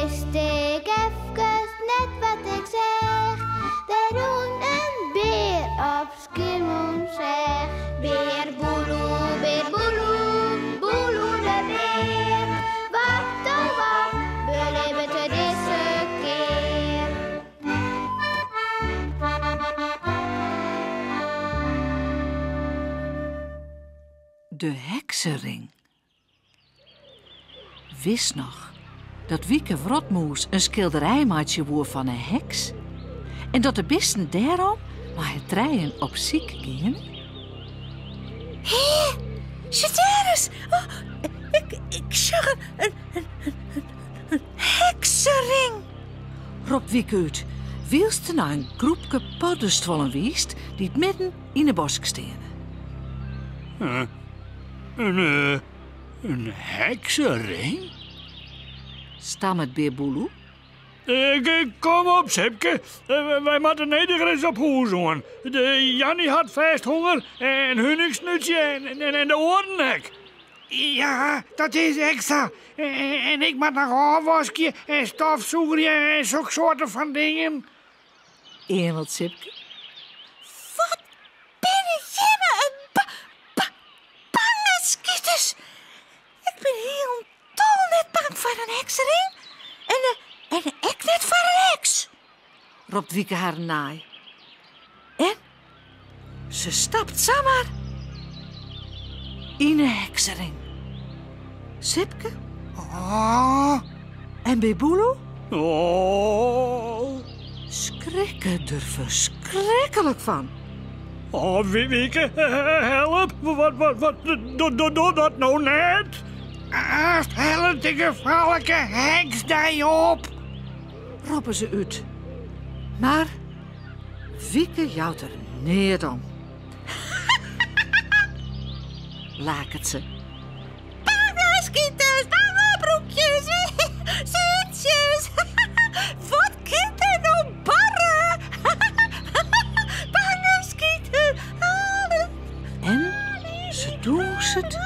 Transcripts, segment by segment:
wist ik efkes net wat ik seach. Der rûn in bear op Skiermûntseach. Bear Boeloe, bear Boeloe, Boeloe de bear. Wat oh wat belibbet er dizze kear? De heksering. Witst noch dat Wieke Wrotmûs in skilderij meitsje woe fan in heks? En dat de bisten dêrom mei har trijen op syk giene? Hé, sjoch dêr ris! Oh, ik, ik sjoch in, in, in, in heksering! Ropt Wieke út, wylst se nei in groepke poddestuollen wiist dy't midden yn 'e bosk steane. In, eh, in heksering? Stammet Bear Boeloe. Ik, kom op, Sipke. Wy moatte nedich ris op hûs oan. De Janny hat fêst honger en Huningsnútsje en, en, en de oaren ek. Ja, dat is ek sa. En ik moat noch ôfwaskje en stofsûgerje en soksoarte fan dingen. Eamelt Sipke. Wat binne jimme in ba ba bange skiters! Ik bin hielendal net bang foar in heksering en, en ek net foar in heks. Ropt Wieke harren nei. En se stapt samar yn 'e heksering. Sipke Oh, en Bear Boeloe Oh, skrikke der ferskriklik fan. oh Wieke, help. Wat, wat, wat, do, do, do dat no net? Aanst hellet de gefaarlike heks dy op. Roppe se út. Mar Wieke jout der neat om. Laket se. Bange skiters, bange broekjes, sutsjes. Wat kin der no barre? Bange skiters. En se dûnset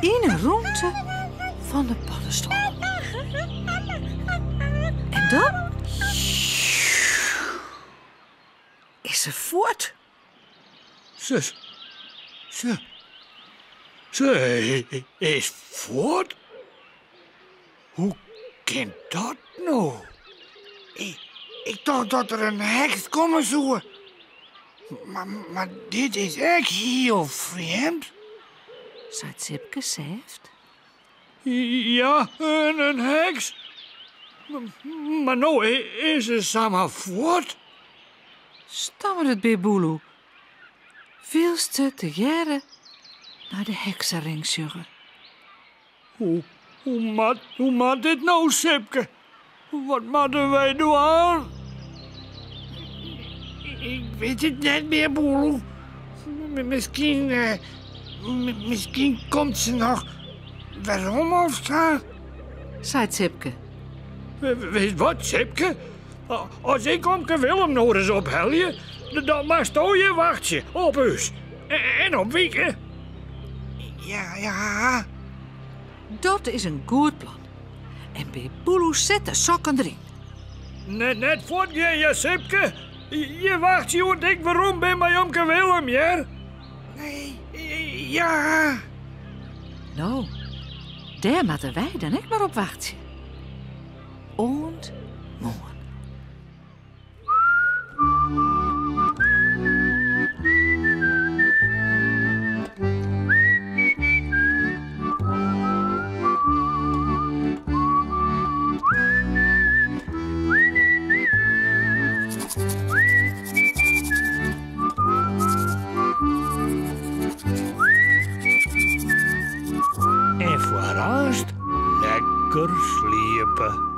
yn 'e rûnte fan de poddestoel. En dan is se fuort. Se, se, se is fuort? Hoe kin dat no? Ik, ik tocht dat der in heks komme soe. Mar, mar dit is ek hiel frjemd. Seit Sipke sêft. Ja, in, in heks. Mar no is se samar fuort. Stammeret Bear Boeloe. Wylst se tegearre nei de heksering sjogge. Hoe, hoe moat, hoe moat dit no, Sipke? Wat moatte wy dwaan? Ik wit it net mear, Boeloe. Miskien, eh, miskien komt se noch werom of sa. Seit Sipke. Witst wat, Sipke? As ik omke Willem no ris ophelje, dan moatsto hjir wachtsje op ús. En op Wieke. Ja, ja. Dat is in goed plan. En Bear Boeloe set de sokken deryn. Net, net fuortgean, ja, Sipke. Je wachtsje oant ik werom bin mei omke Willem, hear. Nee, ja. No, dêr moatte wy dan ek mar op wachtsje. Oant moarn. En foar aanst lekker sliepe.